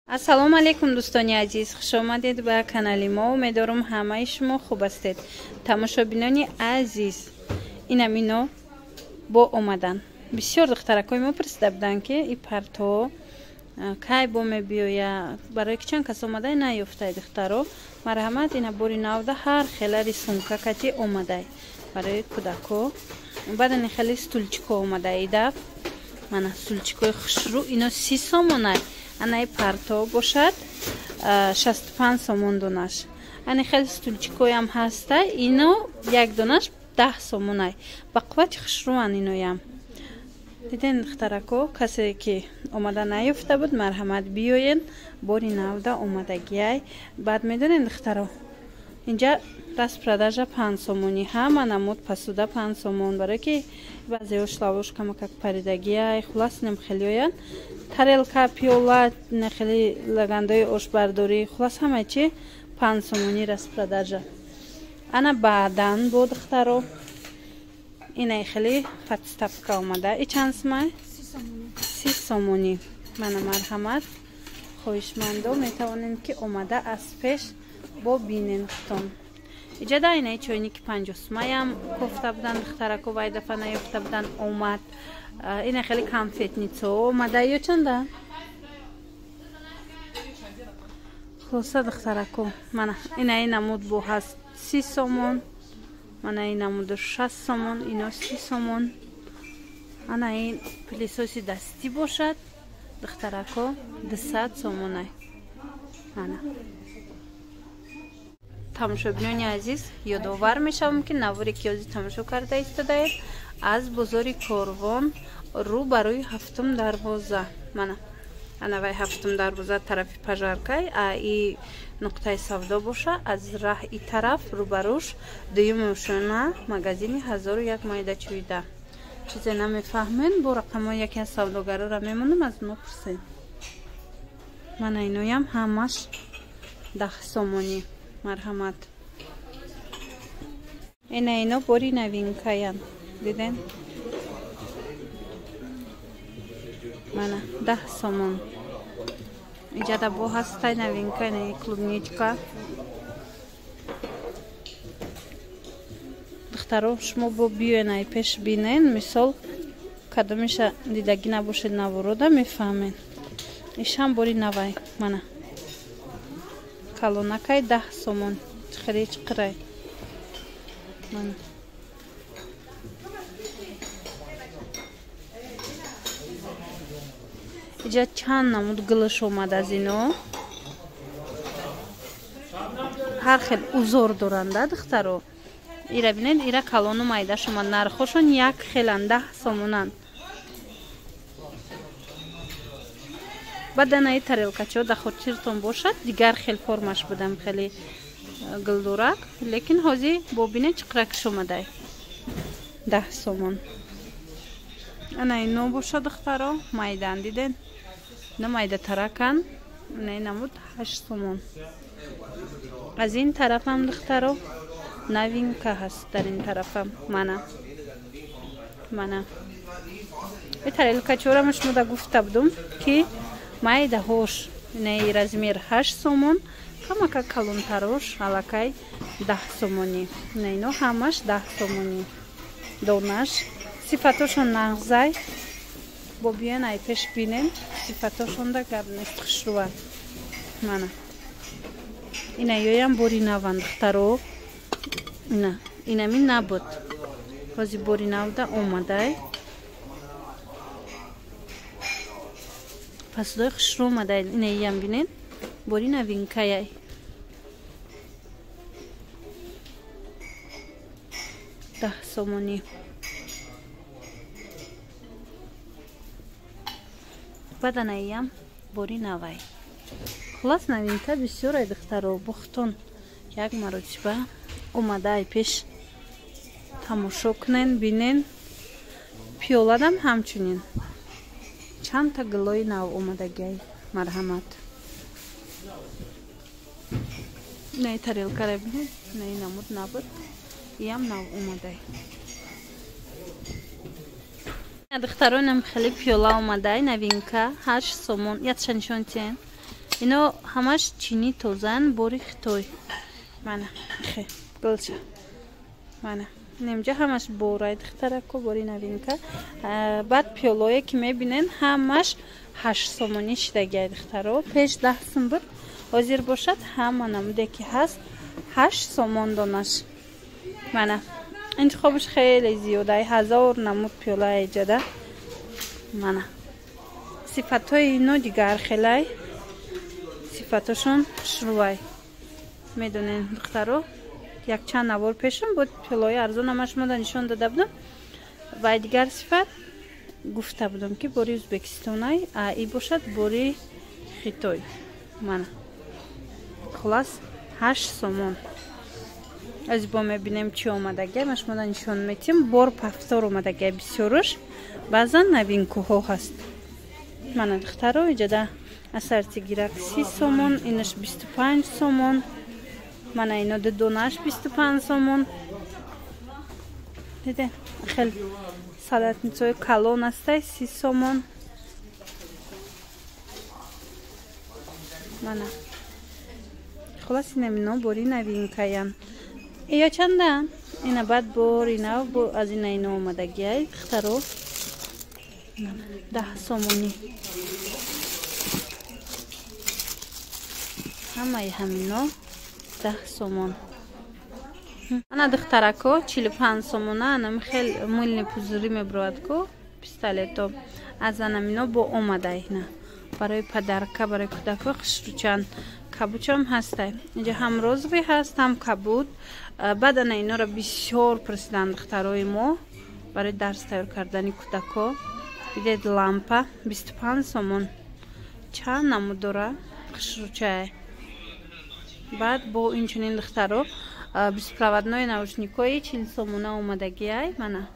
Ассалому алайкум дӯстони азиз, хуш омадед ба канали мо. Умедворам ҳамаи шумо хуб ҳастед. Тамошобинони азиз, инам ино бо омадан. Бисёр духтаракҳои мо пурсида буданд, ки и парто кай бо мебиёяд, барои ки чанд кас омадай наёфтай духтаро. Марҳамат, ина бори навда ҳар хела рисунка кати омадай барои кӯдако. Баъдан хеле стульчико омадай идаф. Мана стульчикои хушрӯ, ино 30 сомонай. Анаи парто бошад 65 сомон донаш. Ани хеле стульчикоям ҳаста, ино як донаш 10 сомонай. Ба қуввати хушрӯан иноям. Диден духтарако, касе ки омада наёфта буд, марҳамат биёен, бори навда омадагиай. Баъд медонем духтаро, инҷа распродажа 5 сомонӣ, ҳама намуд пасуда 5 сомон, барое ки баъзеҳош лавош камакак паридагиай, хулас инам хелиоянд. Тарелка, пиёла, хеле лагандаи ошбардорӣ, хулас ҳамаи чи 5 сомонӣ распродажа. Ана баъдан бо духтаро инаи хеле подставка омада. И чанд сумай? 30 сомонӣ. Мана марҳамат, хоҳишмандо метавонем ки омада аз пеш бо бинен хутон. Иҷада инаи чойники 50 сумаям кофта будан духтарако, вай дафа наёфта будан омад. Ина хеле конфетницо омада. Ё чанда? Хулоса духтарако, мана инаи намуд бо ҳаст 30 сомон, мана ин намуду 60 сомон, ино 30 сомон. Ана ин пылесоси дастӣ бошад духтарако 200 сомонай. Ана тамошобинони азиз, ёдовар мешавам, ки наворе ки ҳозир тамошо карда истодаед аз бозори Корвон рӯ барои ҳафтум дарвоза. Мана ана вай ҳафтум дарвоза тарафи Пажаркай, а и нуқтаи савдо боша аз раҳ и тараф рӯбарӯш дуюми ошона магазини 1001 майда чӯида. Чизе намефаҳмен, бо рақамҳои яке аз савдогарора мемонам, аз мо пурсед. Мана иноям ҳамаш 10 сомонӣ. Марҳамат. Ина ино бори новинкаян. Диден? Мана 10 сомон. Иҷада бо ҳастай новинка, ина клубничка. Духтаро, шумо бо биёен ай пеш бинен, мисол кадомиша дидагӣ набошед наворода мефаҳмен. Ишам бори навай. Мана калонакай 10 сомон. Хеле чиқирай. Мана иҷа чанд намуд гулш омад аз ино. Ҳар хел узор доранда духтаро. Ира бинед, ира калону майдаш омад. Нархошон як хелан 10 сомонанд. Баъд анаи тарелкачо да хотиртон бошад, дигар хел формаш будам, хеле гулдорак, лекин ҳозир бо бинед чиқиракш омадай. 10 сомон. Ана ино бошад духтаро, майдан диден. Ино майдатаракан. Ина намуд 8 сомон. Аз ин тарафам духтаро новинка ҳаст, дар ин тарафам. Мана. Мана. И тарелкачорам шумо да гуфта будум, ки майдаҳош инаи размер 8 сомон, камака калонтарош аллакай 10 сомонӣ. Ина ино ҳамаш 10 сомонӣ. Донаш сифатошон нағзай. Бо биён ай пеш бинем, сифатошонда гап нест, хушрӯа. Мана ина ёям бори наван духтаро. Ина инами набуд, ҳозир бори навда омадай. Пасудои хушрӯ омадай. Инаиям бинен, бори новинкаяй. 10 сомонӣ. Баъд анаиям бори навай. Хулас новинка бисёрай духтаро, бухтон як маротиба омадай пеш тамошо кунен, бинен. Пиёладам ҳамчунин чандта гулои нав омадагиай. Марҳамат. Инаи тарелкара бинед, инаи намуд набуд, иям нав омадай. Духтаронам хеле пиёла омадай, новинка 8 сомон. Ятша нишон тиен. Ино ҳамаш чини тозан, бори Хитой. Мана хе гулча. Мана инҷа ҳамаш борай духтарако, бори новинка. Баъд пиёлое ки мебинен ҳамаш 8 сомонӣ шидагиай духтаро. Пеш 10 сум буд, ҳозир бошад ҳама намуде ки ҳаст 8 сомон донаш. Мана интихобаш хеле зиёдай, 1000 намуд пиёла эҷада. Мана сифатҳои ино дигар хелай, сифатошон хушрӯвай. Медонен духтаро, якчанд навор пешам буд пиёлаи арзон ҳамаш мода нишон дода будам ва дигар сифат гуфта будам ки бори Ӯзбекистонай, а и бошад бори Хитой. Мана хулас 8 сомон. Аз бо мебинем чӣ омадагия, ма шумода нишон метим. Бор пафтор омадагия бисёруш, баъзан новинкуҳо ҳаст. Мана духтаро, иҷада ассортигирак 30 сомон, инаш 25 сомон. Мана ино ду донаш 25 сомон. Диде хел салатницои калон астай 30 сомон. Мана хулас инамино бори новинкаян. Ё чандан? Ина баъд бори нав бо аз ина ино омадагиай духтаро. 10 сомонӣ. Ҳамаи ҳамино 10 сомон. Ана духтарако 45 сомона, анам хел мыльный пузыри меброад ко пистолето. Аз анамино бо омада ина. Барои падарка, барои кӯдако хушрӯчанд. Кабучам ҳастай. Инҷа ҳам розовый ҳаст, ҳам кабуд. Баъд ана инора бисёр пурсиданд духтарои мо барои дарс тайёр кардани кӯдако. Дидед лампа 25 сомон. Чанд намуд дора? Хушрӯчае. Баъд бо инчунин духтаро беспроводной наушникои 40 сомона омадагиай. Мана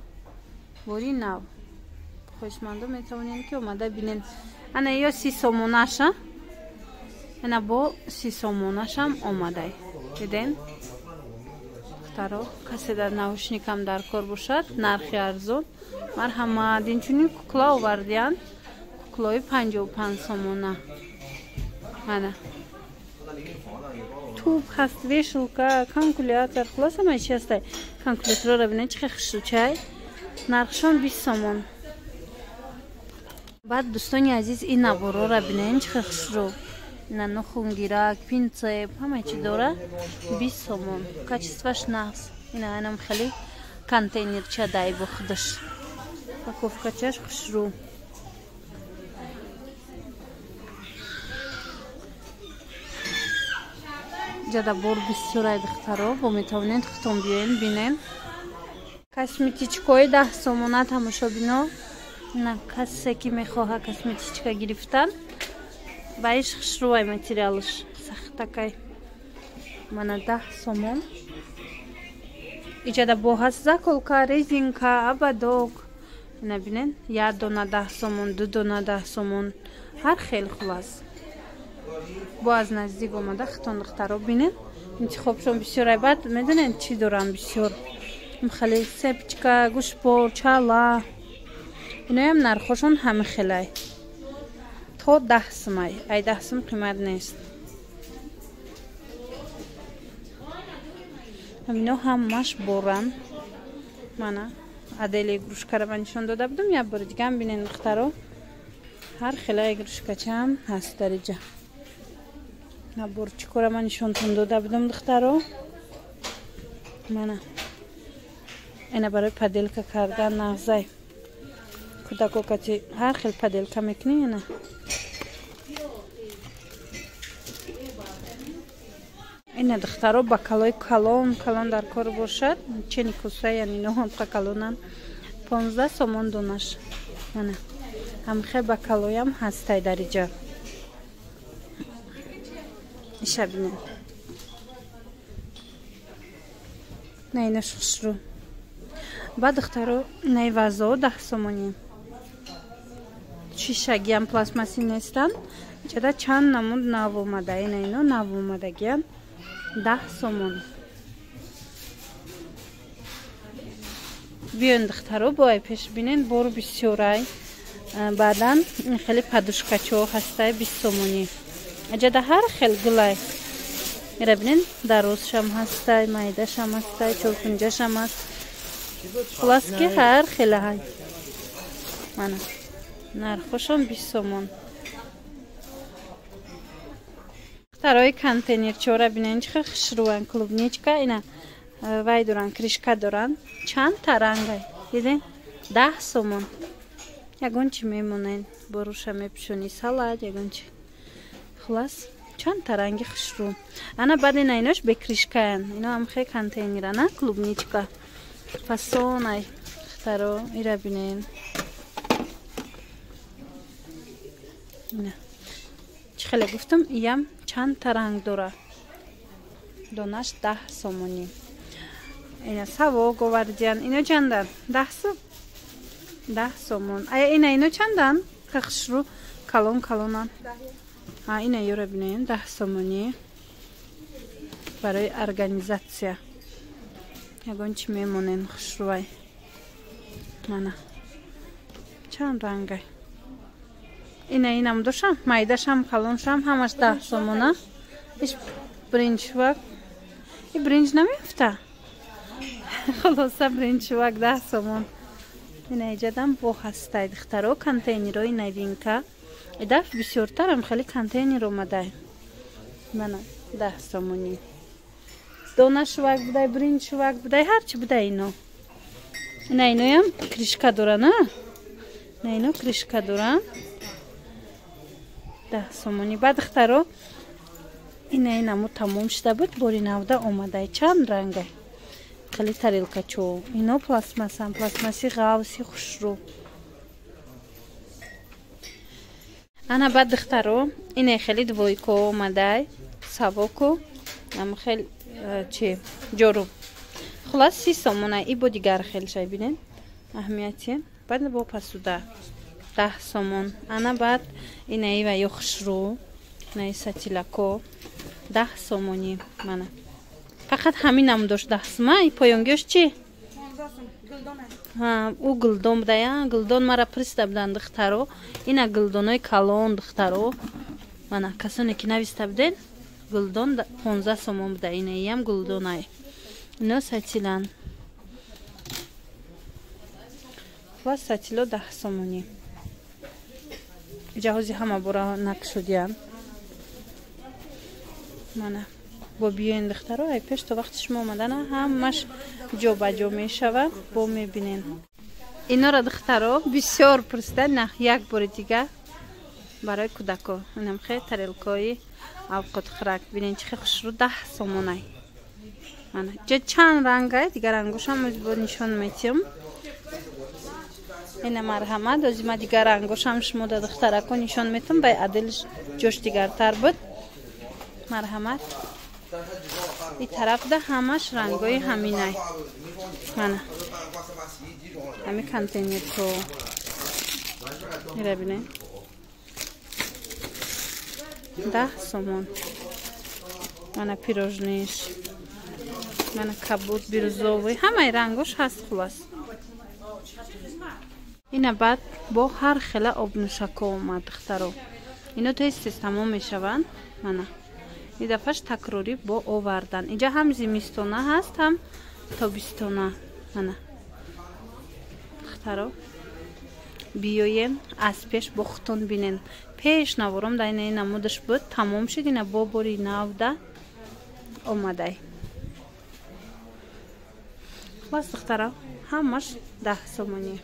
бори нав. Хоҳишмандо метавонед ки омада бинед. Ана ё 30 сомонаша. Ана бо 30 сомонашам омадай. Диден? Духтаро, касе дар наушникам дар кор бошад, нархи арзон. Марҳамат. Инчунин кукла овардиянд. Куклои 55 сомона. Мана туп ҳаст, вешалка, калкулятор, хулоса ҳамаи чи ҳастай. Калкуляторро бинед чӣ хел хушрӯчай. Нархшон 20 сомон. Баъд дӯстони азиз, ин наборҳоро бинед чӣ хел хушрӯ. Ина нохунгирак, пинцеп, ҳамаи чи дора 20 сомон. Качестваш нағз. Ина анам хеле контейнерча дай бо худаш. Упаковкачаш хушрӯ. Ҷада бор бисёрай духтаро, бо метавонед худтон биёен бинен. Косметичкои 10 сомона тамошобино. На касе ки мехоҳа косметичка гирифтан, ба иш хушрӯвай материалш сахтакай. Мана 10 сомон. Иҷада бо ҳаст заколка, резинка, ободок. Ина бинен, 1 дона 10 сомон, 2 дона 10 сомон. Ҳар хел хулас. Бо аз наздик омада худтон духтаро бинен. Интихобшон бисёрай. Баъд медонед чӣ дорам бисёр? Хеле сепчка, гӯшпор, чала. Иноям нархошон ҳама хелай. То 10 сумай. Ай 10 сум қимат нест. Ҳамино ҳамаш боран. Мана адели игрушкаро ман нишон дода будам, як бори дигам бинен духтаро. Ҳар хела игрушкачаам ҳаст дар иҷа. Наборчикора ман нишонтон дода будам духтаро. Мана ина барои поделка кардан нағзай. Кӯдако кати ҳар хел поделка мекунӣ ина. Ина духтаро бакалои калон калон дар кор бошад, чени куса, яъне ино ҳамқа калонан 15 сомон донаш. Мана ҳамхе бакалоям ҳастай дар иҷа. Иша бинед. На инаш хушрӯ. Баъд духтаро наи вазо 10 сомонӣ. Шишагиам пластмассӣ нестанд. Иҷада чанд намуд нав омада. Ина ино нав омадагиян 10 сомон. Биён духтаро бо ай пеш бинен, бор бисёрай. Баъдан хеле подушкачо ҳастай 20 сомонӣ. Аҷада ҳар хел гулай. Ира бинен, дарозшам ҳастай, майдашам ҳастай, чоркунҷашам ҳаст. Хулас ки ҳар хелаҳай. Мана нархошон 20 сомон. Духтарои контейнерчора бинен, чӣ хел хушрӯян. Клубничка ина вай доран, кришка доран. Чанд та рангай. Диден? 10 сомон. Ягон чи мемонен, боруша мепӯшонӣ, салат, ягон чи. Хулас чанд та ранги хушрӯ. Ана баъд ина инош бекришкаян. Ино ҳам хе контейнерана, клубничка. Фасонай. Духтаро, ира бинен. Ина. Чӣ хеле гуфтам, иям чанд та ранг дора. Донаш 10 сомонӣ. Ина савок овардиян. Ино чандан? 10 сом. 10 сомон. Ая ина ино чандан? Хушрӯ калон калонан. Ҳа, ина ёра бинем, 10 сомонӣ. Барои организатсия. Ягон чи мемонен хушрӯвай. Мана. Чанд рангай. Ина инам дошам, майдашам, калоншам, ҳамаш 10 сомона. Иш бринҷвак. И бринҷ намеафта. Хулоса бринҷвак 10 сомон. Ина иҷадам бо ҳастай духтаро, контейнерои новинка. Идаф бисёртарам хеле контейнер омадай. Мана 10 сомонӣ. Дона шувак будай, бринҷ шувак будай, ҳарчи будай ино. Ина иноям кришка доран, а? Ина ино кришка доран. 10 сомонӣ. Баъд духтаро ина инаму тамом шуда буд, бори навда омадай. Чанд рангай. Хеле тарелкачо. Ино пластмассан, пластмасси ғавси хушрӯ. Ана баъд духтаро ине хеле двойко омадай, савоку, ам хел чи ҷору. Хулас 30 сомона. И бо дигар хел шай бинен. Аҳамияти. Баъд бо пасуда 10 сомон. Ана баъд инаи ва ё хушрӯ, инаи сатилако 10 сомонӣ. Мана. Фақат ҳаминам дошт 10 сума. И поёнгиёш чи? Ҳа, ӯ гулдон будая. Гулдон мара приста будан духтаро. Ина гулдонои калон духтаро. Мана касоне ки нависта буден, гулдон 15 сомон буда. Инаиям гулдонай. Ино сатилан. Хулас сатило 10 сомонӣ. Ҷаҳози ҳама бора накшудиян. Мана бо биёен духтаро, ай пеш то вақти шумо омадана ҳамаш ҷо ба ҷо мешавад, бо мебинен. Инора духтаро бисёр пурсида, на як бори дига барои кӯдако. Инам хе тарелкои авқотхӯрак. Бинен чӣ хе хушрӯ, 10 сомонай. Мана ҷа чанд рангай, дигар рангошам бо нишон метиҳам. Ина марҳамат, ози ма дигар рангошам шумо да духтарако нишон метиҳам, бай адил ҷош дигартар буд. Марҳамат. И тарафда ҳамаш рангои ҳаминай. Мана. Ҳами контейнерко. Ира бинен. 10 сомон. Мана пирожниш. Мана кабуд, бирюзовый. Ҳамаи рангош ҳаст хулас. Ина баъд бо ҳар хела обнӯшако омад духтаро. Ино тез тез тамом мешаванд. Мана. И дафъаш такрорӣ бо овардан. Инҷа ҳам зимистона ҳаст, ҳам тобистона. Мана. Духтаро, биёем аз пеш бо хутон бинен. Пеш навором дар инаи намудаш буд, тамом шуд, ина бо бори навда омадай. Хулас духтаро, ҳамаш 10 сомонӣ.